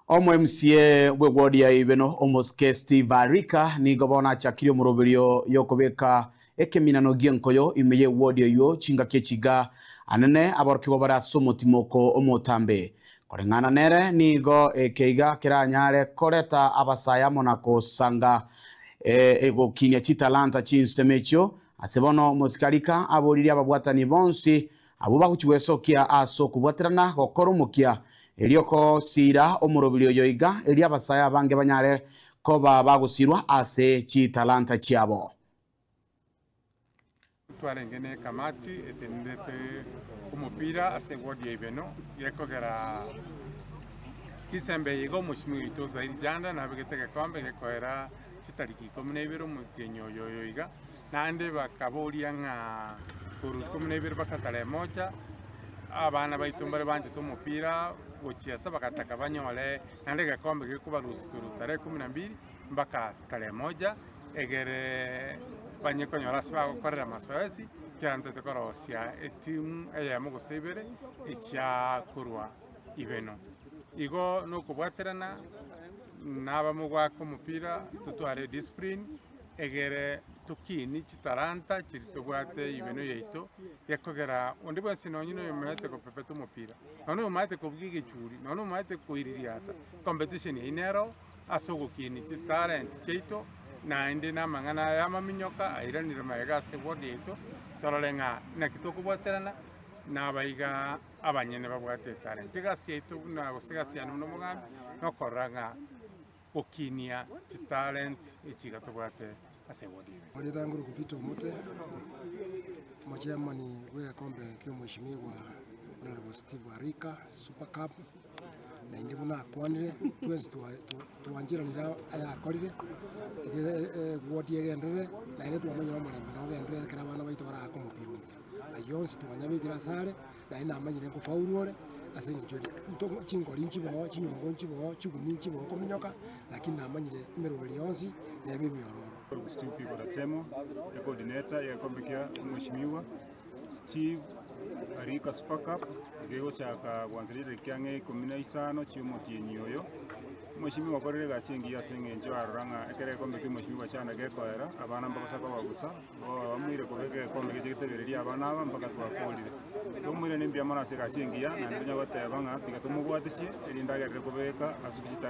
Omo MCA bw'eward ya Ibeno omosike Steve Arika nigo bono achakirie omoroberio yokobeka ekeminano gi'enkoyo ime y'eward eywo chingaki echiga anene aborokigwa bare ase omotimoko omotambe. Koreng'ana nere nigo eke iga keranyare koreta abasae amo na kosanga gokinia chitalanta chinsemo echio. Ase bono omosike Arika aboririe ababwatani bonsi Abwo bagochia gwesokia ase okobwaterana gokora omokia, erio kosiira omorobiri oyo iga, erio abasae abange banyare koba bagosiirwa ase chitalanta chiabo. Twarenge ne ekamati etenenerete omopira ase eward ya Ibeno gekogera December eye iga omoshimiwa oito Zairi Janda nabegete egekombe gekoera chitariki ikomi na ibere omotienyi oyo oyo iga. Naende bakaboria ng'a korwa ikomi na ibere mpaka tarehe moja, abana baito mbare banchete omopira gochia ase bagataka banyore naende egekombe gekobarusia korwa tarehe kumi na mbili mpaka tarehe moja, egere banye konyora ase bagokorera amasoesi, ekiagera ntotete korosia etimu eyemo gose ibere echia korwa ibeno. Igo nokobwaterana nabamo goaka omopira totware ediscipline. Egere tokinie chitalanta chiria tobwate ibeno yaito, gekogera onde bwensi nonye na oyomaete gopepeta omopira, nonye oyomaete kobugia egechuri, nonye oyomaete koiririata, competition eyio nero ase ogokinia chitalent chiaito, naende na amang'ana aya amaminyoka airanire magega ase eward yaito, torore ng'a naki tokobwaterana na abaiga abanyene babwate etalent. Egasi yaito buna gose egasi yane buna omogambi, nokorora ng'a. Gokinia chitalent echi iga tobwate ase ewodi eye. Marieta Nguru Peter Omote, omochairman bw'egekombe ki'omweshimiwa Honourable Steve Arika Super Cup, naende buna akwanire twensi twancheranire ayakorire, tiga ewodi egenderere naende twamanyire omorembe nogenderere ekero abana baito baraake omopira omuya. Ayio onsi twanyabekire asare. Naende namanyire nkofaulu ore, ase eng'encho ere nto chingori nchiboo, chinyongo nchiboo, chigumi nchiboo okominyoka, lakini namanyire emeroberi yonsi nebe emiororo. Steve Biko Ratemo, ecoordinator y'egekombe kia omweshimiwa Steve Arika Super Cup egegochaka gwansa ritariki ang'e ikomi na isano chi'omotienyi oyo. Omweshimiwa okorire egasi engiya ase eng'encho arora ng'a ekero egekombe kia omweshimiwa chana gekoera, abana mbagosa koba bosa. Oamuire kobeka egekombe geche getebererie abana aba mpaka twakoorire. Tomoiranie mbuya mono ase egasi engiya, naende tonya goteba ng'a tiga tomobwatesie, erinde agerere kobeka ase chita.